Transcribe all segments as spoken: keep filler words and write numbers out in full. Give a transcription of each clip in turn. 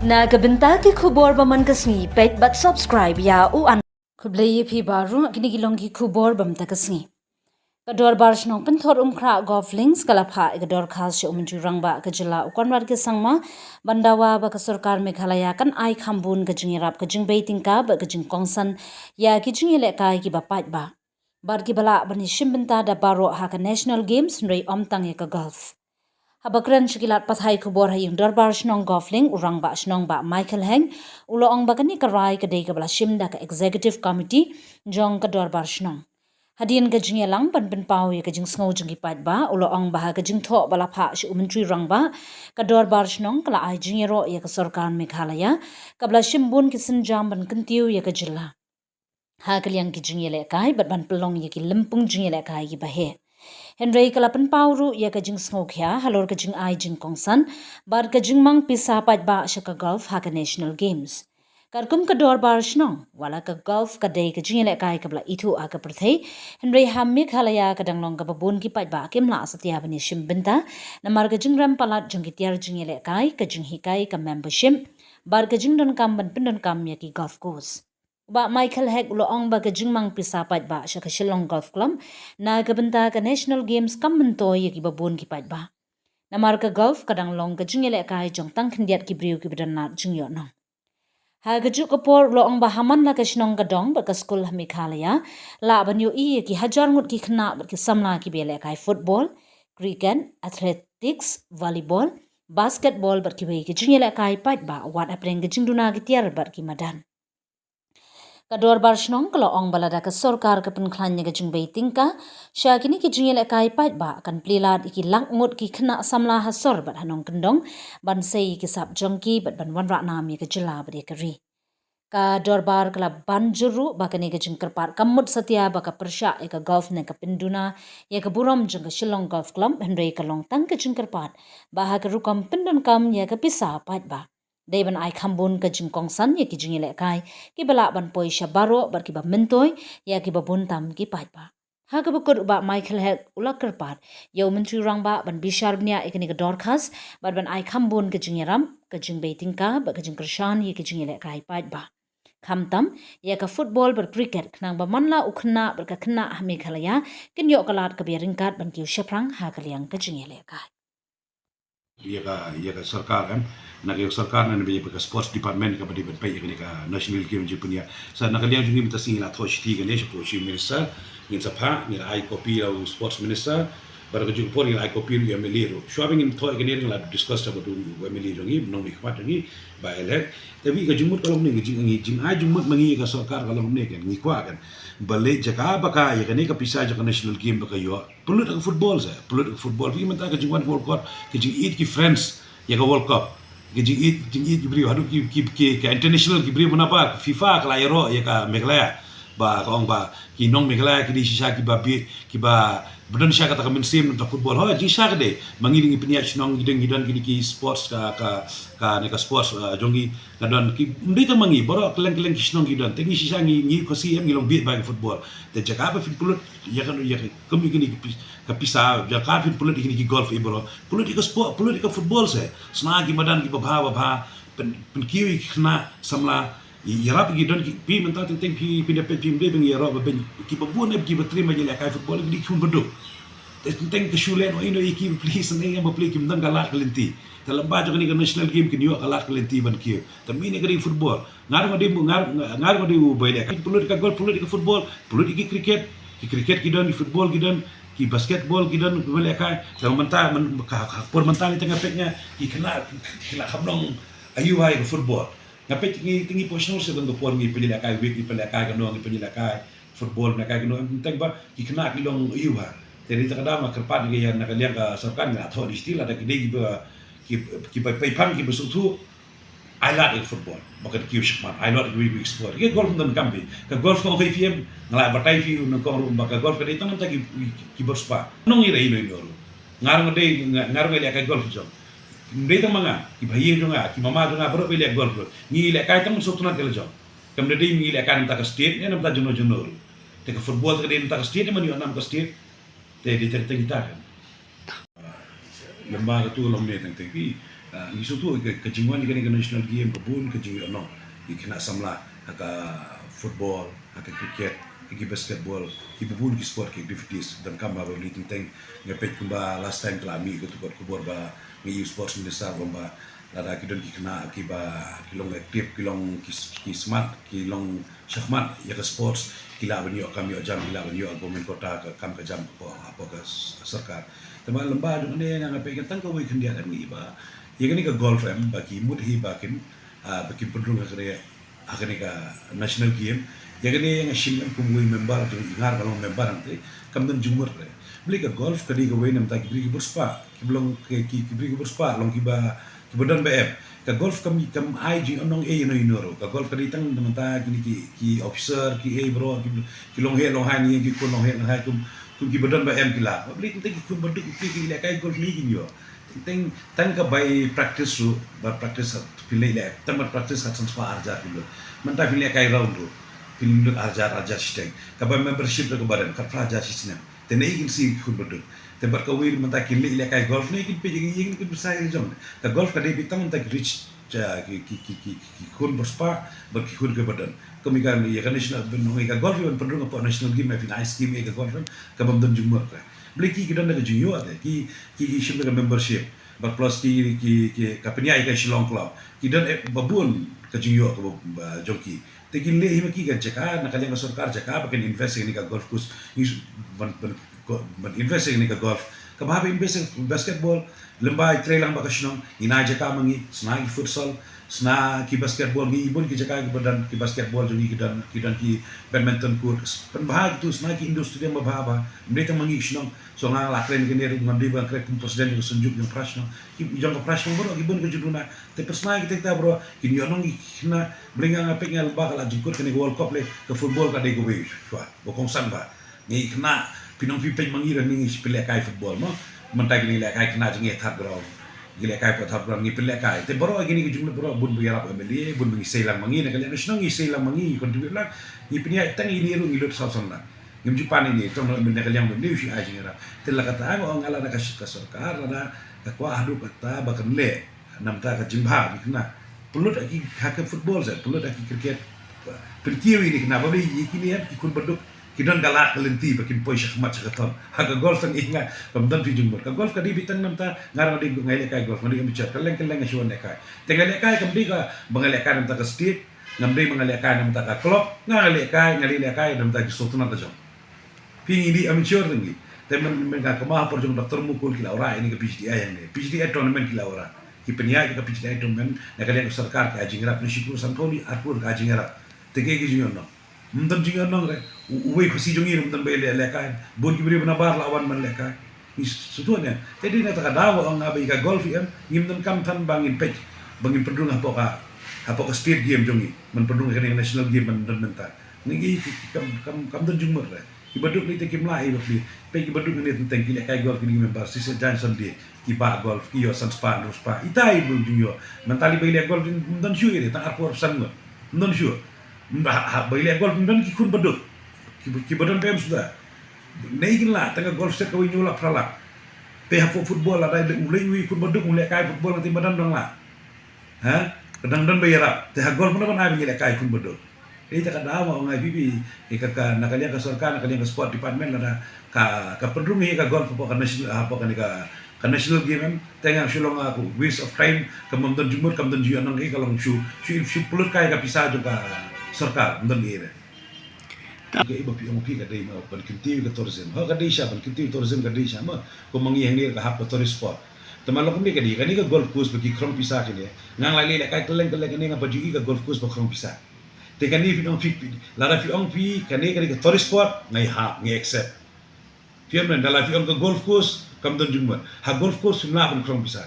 Na ka bynta ki khubor ba man ka sngi, peit bad subscribe ïa u an. Khublei ïa phi baroh, kine ki long ki khubor ba mynta ka sngi. Ka Dorbar Shnong Pynthor Umkhrah Golf Links ka la phah ïa ka dorkhas sha u Myntri Rangbah ka jylla u Conrad K Sangma, ban dawa ba ka sorkar Meghalaya kan ai kham bun ka jingïarap, ka jingbei tyngka bad ka jingkongsan ïa ki jingïalehkai kiba paidbah bad kiba lah ban ïashim bynta da baroh ha ka National Games, hynrei ym tang ïa ka golf. Haba kren sha ki lad pathai khubor ha ïing dorbar shnong Golf Link, u Rangbah Shnong Bah Michael Hek u la ong ba kane ka rai ka dei kaba la shim da ka Executive Committee jong ka dorbar shnong. Hadien ka jingïalang ban pynpaw ïa ka jingsngew jong ki paidbah, u la ong ba ha ka jingthoh ba la phah sha u Myntri Rangbah, ka dorbar shnong ka la ai jingïaroh ïa ka sorkar Meghalaya kaba la shim bun ki sienjam ban kyntiew ïa ka jylla ha ka liang ki jingïalehkai bad ban pynlong ïa ki lympung jingïalehkai kiba heh. Hynrei ka la pynpaw ruh ïa ka jingsngewkhia halor ka jingai jingkongsan bad ka jingmang pisa paidbah sha ka golf ha ka National Games. Katkum ka dorbar shnong, wat la ka golf ka dei ka jingïalehkai kaba la ithuh ha ka pyrthei, hynrei ha Meghalaya ka dang long kaba bun ki paidbah kim lah satia ban ïashim bynta namar ka jingrem palat jong ki tiar jingïalehkai, ka jinghikai ka membership bad ka jingdonkam ban pyndonkam ïa ki golf course. U Bah Michael Hek u la ong ba ka jingmang pisa paidbah sha ka Shillong Golf Club na ka bynta ka National Games kam myntoi ïa kiba bun ki paidbah. Namar ka golf ka dang long ka jingïalehkai jong tang khyndiat ki briew kiba don lad jingïohnong. Ha kajuh ka por u la ong ba ha man la ka shnong ka dong bad ka skul ha Meghalaya, lah ban ïohi ïa ki hajar ngut ki khynnah bad ki samla kiba ïalehkai football, cricket, athletics, volleyball, basketball bad kiwei ki jingïalehkai paidbah wat hapdeng ka jingduna ki tiar bad ki madan. Ka dorbar shnong ka la ong ba lada ka sorkar ka pynkhlaiñ ïa ka jingbei tyngka sha kine ki jingïalehkai paidbah, kan plie lad ïa ki lak ngut ki khynnah samla ha sor bad ha nongkyndong ban sei ïa ki sap jong ki bad ban wanrah nam ïa ka jylla bad ïa ka ri. Ka dorbar ka la ban jur ruh ba kane ka jingkyrpad kam mut satia ba ka pyrshah ïa ka golf ne ka pynduna ïa ka burom jong ka Shillong Golf Club, hynrei ka long tang ka jingkyrpad ba ha ka rukom pyndonkam ïa ka pisa paidbah, dei ban ai kham bun ka jingkongsan ïa ki jingïalehkai kiba lah ban poi sha baroh bad kiba myntoi ïa kiba bun tam ki paidbah. Ha kaba kut u Bah Michael Hek u la kyrpad ïa u Myntri Rangbah ban bishar bniah ïa kane ka dorkhas bad ban ai kham bun ka jingïarap, ka jingbei tyngka bad ka jingkyrshan ïa ki jingïalehkai paidbah, khamtam ïa ka football bad cricket, khnang ba man la u khynnah bad ka khynnah ha Meghalaya kin ïoh ka lad kaba ïaryngkat ban kiew shaphrang ha ka liang ka jingïalehkai. Ïa ka, ïa ka sorkar, em, na ka sorkar, na ka, ïa ka sports department kaba dei ban peit ïa kane ka national game jingpynïaid. Sa na ka liang jong ngi mynta sngi la thoh shithi kane shapoh Chief Minister, ngin sa phah, ngin ai copy ïa u sports minister, bad ka juh ka por ngin ai copy ruh ïa u M L A ruh. Shuwa ba ngin thoh ïa kane ngin la discuss shapoh u M L A jong ngi, nongmihkhmat jong ngi, Bah Elek. Tangba ka jingmut ka long ne, ka jing, ngi jingai jingmut ma ngi ïa ka sorkar ka long ne, kan ngi kwah kan. Balei jaka ba ka ïa kane ka pisa jong ka national game ba ka ïoh. Pynlut ka football sa, pynlut ka football. Phi mynta ka jingwan World Cup, ka jingïeit ki fans ïa ka World Cup, ka jingïeit, jingïeit ki briew haduh ki, ki, ki, ka international ki briew mynta ba ka FIFA ka la ïaroh ïa ka Meghalaya ba ka ong ba ki nong Meghalaya ki dei shisha kiba bit, kiba, ba don shisha kata ka mynsiem na ka football. Ho, jingshisha ka dei. Ma ngi dang ngi pynïaid shnong, ngi dang ngi don kine ki sports ka, ka, ka ne ka sports, uh, jong ngi nga don ki, ym dei tang ma ngi, baroh kylleng kylleng ki shnong ki don. Te ngi shisha ngi, ngi Khasi em ngi long bit ba ka football. Te jaka ba phin pynlut ïa ka, ïa ka, kum ïa kine ki pis-, ka pisa, jaka phin pynlut ïa kine ki golf, ïa baroh. Pynlut ïa ka sport, pynlut ïa ka football se. Sna ki madan kiba bha, ba bha, pyn, pynkiew ïa ki khynnah samla, ïa, ïarap ïa ki don ki, phi mynta teng teng phi, phi da peit phi ym dei ba ngi ïaroh ba beiñ, kiba bun ïa kiba trei ma ïalehkai football, ki dei ki khun baduk. Te teng teng ka shu leh noh ïa noh ïa ki ba plie, sngewbha ba plie kim don ka lad ka lynti. Te lymba jong kane ka national game kin ïoh ka lad ka lynti ban kiew. Te mine ka dei football. Nga ruh nga dei, nga, nga ruh nga dei u ba ïalehkai. Pynlut ïa ka golf, pynlut ïa ka football, pynlut ïa ki cricket, ki cricket ki don, ki football ki don, ki basketball ki don, ki ba ïalehkai. Te mynta, myn-, ka, ka por mynta lei te nga peit nga, ki khynnah, ki khynnah kham long aïu bha ïa ka football. Nga peit ngi, te ngi poi shnong se don ka por ngi pynïalehkai wicket, ngi pynïalehkai kano, ngi pynïalehkai football, pynïalehkai kano, em teng ba ki khynnah ki long aïu bha. Te ngi te ka dei ma kyrpad ngi ïa na ka liang ka sorkar ngi la thoh dei shithi lada ki dei kiba, ki, kiba pei pang kiba sngewthuh. Ai lad ïa ka football ba kan kiew shakmat, ai lad ïa ka week week sport. Ka golf ym don kam phi. Ka golf kong ka A P M, nga la batai phi u nyngkong ruh ba ka golf ka dei tang mynta ki, ki, ki bor spa. Nong ïa ïa ïa ruh. Nga ruh nga dei, nga, nga ruh nga leh ka golf jong. Ym dei tang ma nga, ki bahaïing jong nga, ki mama jong nga baroh ba leh golf ruh. Ngi lehkai tang sngewtynnat ka la jong. Kam dei ngi lehkai na bynta ka state, ne na bynta jong no jong no ruh. Te ka football te ka dei na bynta ka state, ne man ïoh nam ka state. Te dei te ka teng kita kan. Lem bad katu long ne teng teng phi. Ah, ngi sngewthuh ka, ka jingwan ïa kane ka national game ka bun ka jingïohnong ïa ki khynnah samla ha ka football, ha ka cricket, ha ki basketball, ki bun ki sport ki activities. Donkam ba ba bli teng teng nga peit kumba last time ka la mih ka tukot khubor ba ngi ïa u sports minister kumba lada ki don ki khynnah kiba ki long active, ki long ki, ki smart, ki long shakhmat ïa ka sports, ki lah ban ïoh kam ïoh jam, ki lah ban ïoh government quota ka kam ka jam hapoh, hapoh ka s-, sorkar. Te ba lem bad jong ne nga peit ka tang kawei khyndiat em ngi ba ïa kane ka golf em ba ki mut hi ba kin, ah, ba kin pynrung ha kane, ha kane ka national game. Ïa kane nga shim em kum uwei member jong i, nga ruh nga long member hangtei, kam don jingmut re. Balei ka golf ka dei kawei na bynta ki briew ki bor spah, ki ba long ki, ki, ki briew ki bor spah long kiba, kiba don ba em. Ka golf kam, kam ai jingïohnong ei ïano ïano ruh. Ka golf ka dei tang na bynta kine ki, ki officer, ki ei bro, ki, ki long heh long hai ne, ki khun long heh long hai kum, kum kiba don ba em ki lah. Balei tang ki khun ba duk ki, ki lehkai golf ne kin ïoh. Teng teng tang ka bai practice ruh, ba practice hat, phin leh leh, tang ba practice hat san spah ar hajar phin lut. Mynta phin lehkai round ruh, phin lut ar hajar, ar hajar shiteng. Ka bai membership ruh ka ba don, khatphra hajar shi snem. Te ne kin siew ki khun ba duk. Te bad kawei mynta kin leh lehkai golf ne kin peit ïa ki, ïa ki pisa ïa ki jong. Ka golf ka dei beit tang mynta ki rich, ah, ki, ki, ki, ki, ki khun bor spah bad ki khun kiba don. Kum ïa ka, ïa ka national, ban ong ïa ka golf ïa ban pynrung hapoh national game, phin ai scheme ïa ka golf, ka bym don jingmut ka. Balei ki, ki don da ka jingïoh te, ki, ki, ki shim da ka membership. Bad plus ki, ki, ki, ka pynïaid ïa ka Shillong Club. Ki don, eh, ba bun ka jingïoh kaba, ba jong ki. Te kin leh hi ma ki ka jaka, na ka liang ka sorkar jaka, ba kin invest ïa kane ka golf course. Ngi s-, ban, ban, ko-, ban invest ïa kane ka golf. Kaba hap invest ïa basketball, lem bad trei lang bad ka shnong, ngin ai jaka ma ngi, shna ki futsal, shna ki basketball, ngi bun ki jaka kiba don, ki basketball jong ngi ki don, ki don ki badminton court, pynbha kitu, shna ki indoor stadium ba bha bha, ym dei tang ma ngi ki shnong, so nga la kren kane ruh, ngam dei ban kren kum president jong ka Synjuk jong ka Prah Shnong, ki jong ka Prah Shnong baroh, ki bun ka jingduna, te pynshna kita kita baroh, kin ïohnong ki khynnah, balei nga nga peit nga lem bad ka la jingkut kane ka World Cup leh, ka football ka dei kawei, shuwa, ba kongsan bha. Ngi khynnah, phi nong phi peit ma ngi ruh ngi pynlehkai football mo. Mynta kine lehkai khynnah jong ngi third ground. Ngi lehkai hapoh third ground ngi pynlehkai. Te baroh kine ki jingmut baroh bun ba ïarap M L A, bun ba ngi sei lang ma ngi na ka liang ka shnong ngi sei lang ma ngi, ngi contribute lang. Ngi pynïaid tang ine ruh ngi lut saw san lak. Ngim ju pan ine tang na ka liang ba M L A u shu ai jingïarap. Te la kata nga ong nga la da ka sh-, ka sorkar la da ka kwah haduh kata ba kan leh. Namar ka jingbha ki khynnah. Pynlut ha ki, ha ka football sa, pynlut ha ki cricket. Pynkiew ïa ki khynnah ba ïa kine em ki khun baduk. Ki don ka lad ka lynti ba kin poi shakhmat shakathon. Ha ka golf tang ïa nga kam don phi jingmut. Ka golf ka dei beit tang namar nga ruh nga dei nga lehkai golf, nga dei amateur. Kylleng kylleng nga shu wan lehkai. Te nga lehkai kam dei ka ba nga lehkai namar ka state, ngam dei ba nga lehkai namar ka club, nga lehkai, nga lehkai namar ki sultanate jong. Phi ngi dei amateur tang ngi. Te myn, myn ka kama ha por jong Doctor Mukul ki la wanrah ïa kane ka P H D I hangne. P H D I tournament ki la wanrah. Ki pynïaid ïa ka P H D I tournament na ka liang ka sorkar, ka jingïarap na shi klur san khaw ne ar klur ka jingïarap. Te kaei ka jingïohnong? Ym don jingïohnong re. U, uwei u khasi jong ngi ym don ba ïaleh lehkai. Bun ki briew nabar la wan ban lehkai. Ngi sngewthuh ne. Te dei na kata ka daw nga ong nga ba ïa ka golf em ngim donkam than ba ngin peit, ba ngin pynrung hapoh ka, hapoh ka state game jong ngi. Ban pynrung ïa kane ka national game ban don mynta. Ngi, ngi, ki, ki, kam, kam, kam don jingmut re. Ki baduk ne te kim lah ïa ba phi. Peit ki baduk ne teng teng ki lehkai golf kine ki member, shisha jan Sunday, ki bah golf, ki ïoh san spah, hynriew spah. Itai ba jingïoh. Mynta lei ba ïaleh golf ym don shuh ïa, tang arphew arphew san ngut. Ym don shuh. Ba, ha, ba ïaleh golf ym don ki khun baduk. Ki, ki ba don ba em suda. Nei kin lah, tang ka golf set kawei hynñiew lak phra lak. Te hapoh football lada u leh uwei khun baduk u lehkai football nangta ba don dang lah. Ha? Ka dang don ba ïarap. Te ha golf mano ban ai ba ngi lehkai khun baduk. Te ïa kata ka daw nga ong ïa phi, ïa ka, ka, na ka liang ka sorkar, na ka liang ka sport department lada ka, ka pynrung ïa ka golf hapoh ka national, hapoh kane ka, ka national game em. Te nga shu long, ah, waste of time, kam don jingmut, kam don jingïohnong, ka long shu, shu, shu pynlut kai ka pisa jong ka sorkar, ym don ei re. Ka, i ba phi ong phi ka dei ma ban kyntiew ka tourism. Ho ka dei sha ban kyntiew tourism ka dei sha ma. Kum ma ngi hangne ka hap ka tourist spot. Te ma lok kumne ka dei kane ka golf course ba ki khrong pisa kine. Nga la leh lehkai kylleng kylleng kane nga ba ju i ka golf course ba khrong pisa. Te kane phi ong phi, lada phi ong phi kane kane ka tourist spot ngai hap, ngai accept. Phi ong men da la phi ong ka golf course kam don jingmut. Ha golf course phim lah ban khrong pisa.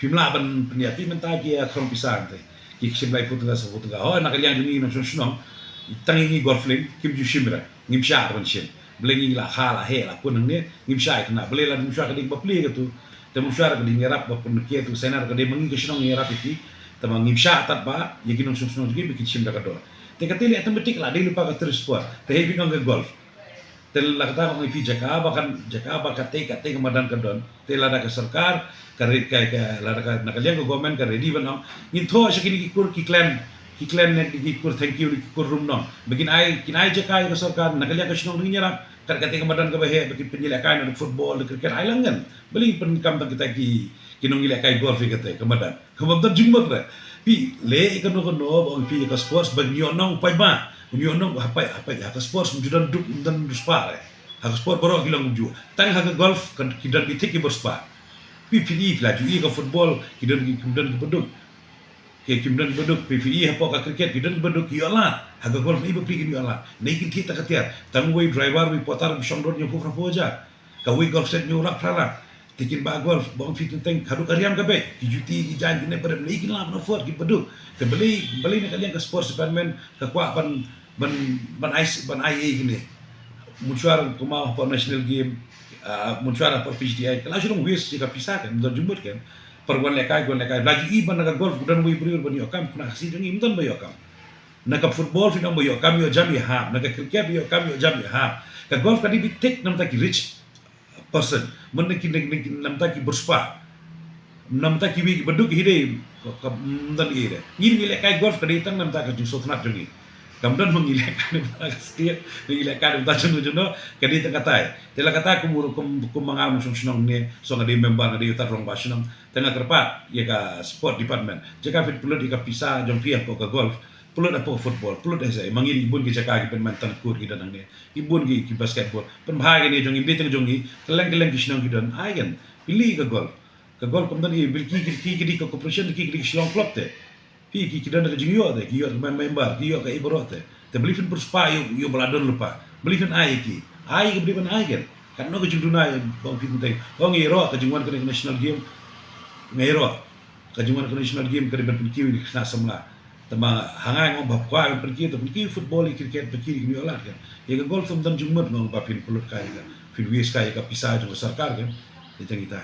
Phim lah ban pynïaid, phi mynta ki ïa khrong pisa hangtei. Ki shim laiphew tyngka saphew tyngka. Ho na ka liang jong ngi nongshong shnong. Tang ïa ngi golf lane kim ju shim re. Ngim shah ban shim. Balei ngi la kha la heh la pun hangne ngim shah ïa kane. Balei la ngim shah ka dei ba plie katu. Te ngim shah ka dei ngi ïarap ba pun ki tu sena ka dei ma ngi ka shnong ngi ïarap ïa ki. Te ma ngim shah tat ba ïa ki nongshong shnong jong ngi ba kin shim da ka dor. Te kata leh automatic la dei lypa ka tourist spot. Te hei phi ong ka golf. Te la kata ka ong ïa phi jaka ba kan, jaka ba kata kata ka madan ka don. Te lada ka sorkar ka re-, ka, ka, lada ka, na ka liang ka government ka ready ban ong, ngin thoh sha kine ki kur ki clan, ki clan ne ki kur thank you ne ki kur rum nong. Ba kin ai, kin ai jaka ïa ka sorkar, na ka liang ka shnong ring ïarap. Kat kata ka madan kaba heh ba kin pynïalehkai na football, na cricket, ai lang ngan. Balei pyndonkam tang kita ki, ki nongïalehkai golf ïa kata ka madan. Ka bym don jingmut re. Phi leh ïa kano kano ba ong phi ïa ka sports ba ngi ïoh nong paidbah. Ngi ïoh nong hapdeng, hapdeng ïa ka sports ym ju don duk, ym don riewspah re. Ha ka sports baroh ki long kumjuh. Tang ha ka golf kan ki don beit thik ki bor spah. Phi, phi i, phi la ju i ka football, ki don ki, ki don ki baduk. Ki, kim don ki baduk, phi, phi i hapoh ka cricket, ki don ki baduk, ki ïoh lad. Ha ka golf, na i bapli kin ïoh lad. Na i kin thied ta ka tiar. Tang uwei driver, uwei porter, u shong rod, ñiew phew phra phew hajar. Ka uwei golf set, ñiew lak phra lak. Te kin bah golf, ba ong phi teng teng, haduh ka riam ka beit. Ki juti, ki jaiñ, ki ne, ba rem, na i kin lah ban afford, ki baduk. Te balei, balei na ka liang ka sports department, ka kwah ban, ban, ban ai, ban ai ei kine. Mynshuwa kumba hapoh national game, ah, mynshuwa hapoh P G T I, ka la shu long waste ïa ka pisa kan, ym don jingmut kan. Par wan lehkai, wan lehkai. La ju i ba na ka golf, u don uwei briew ban ïoh kam, khynnah Khasi jong ngi, ym don ba ïoh kam. Na ka football, phi don ba ïoh kam, ïoh jam, ïoh hap. Na ka cricket, ïoh kam, ïoh jam, ïoh hap. Ka golf ka dei beit thik, namar ki rich person. Mynta ki, na, na, namar ki bor spah. Namar kiwei ki baduk hi dei, ka, ka, ym don ei de. Ngi ngi lehkai golf ka dei tang namar ka jingsngewtynnat jong ngi. Kam don ba ngi lehkai namar ka state, ngi lehkai namar jong jong, ka dei tang katai. Te la kata kum, kum, kum ma nga u nongshong shnong ne, so nga dei member, nga dei u tat rangbah shnong. Te nga kyrpad ïa ka sport department. Jaka phi pynlut ïa ka pisa jong phi hapoh ka golf, pynlut hapoh football, pynlut ïa sa. Ma ngi dei bun ki jaka ki badminton court ki don hangne. Ki bun ki, ki basketball. Pynbha kine jong ngi, ym dei tang jong ngi, kylleng kylleng ki shnong ki don. Ai kan, pynlih ka golf. Ka golf kam don ei, balei ki, ki, ki, ki dei ka corporation, ki, ki dei ka Shillong Club te. Phi, ki, ki don ka jingïoh te, ki ïoh ka member, ki ïoh ka ei baroh te. Te balei phin bor spah ïoh, ïoh ba la don lypa. Balei phin ai ïa ki. Ai ka balei ban ai kan. Katno ka jingduna ïa ba phi teng teng. Ong ïaroh ka jingwan kane ka national game. Nga ïaroh. Ka jingwan ka national game ka dei ban pynkiew ïa ki khynnah samla. Te ma ha nga nga ong ba kwah ban pynkiew, te pynkiew football, ïa cricket, pynkiew ïa ki nongïalam kan. Ïa ka golf ym don jingmut, nga ong ba phin pynlut kai ïa ka, phin waste kai ïa ka pisa jong ka sorkar kan. Ïa tang ita.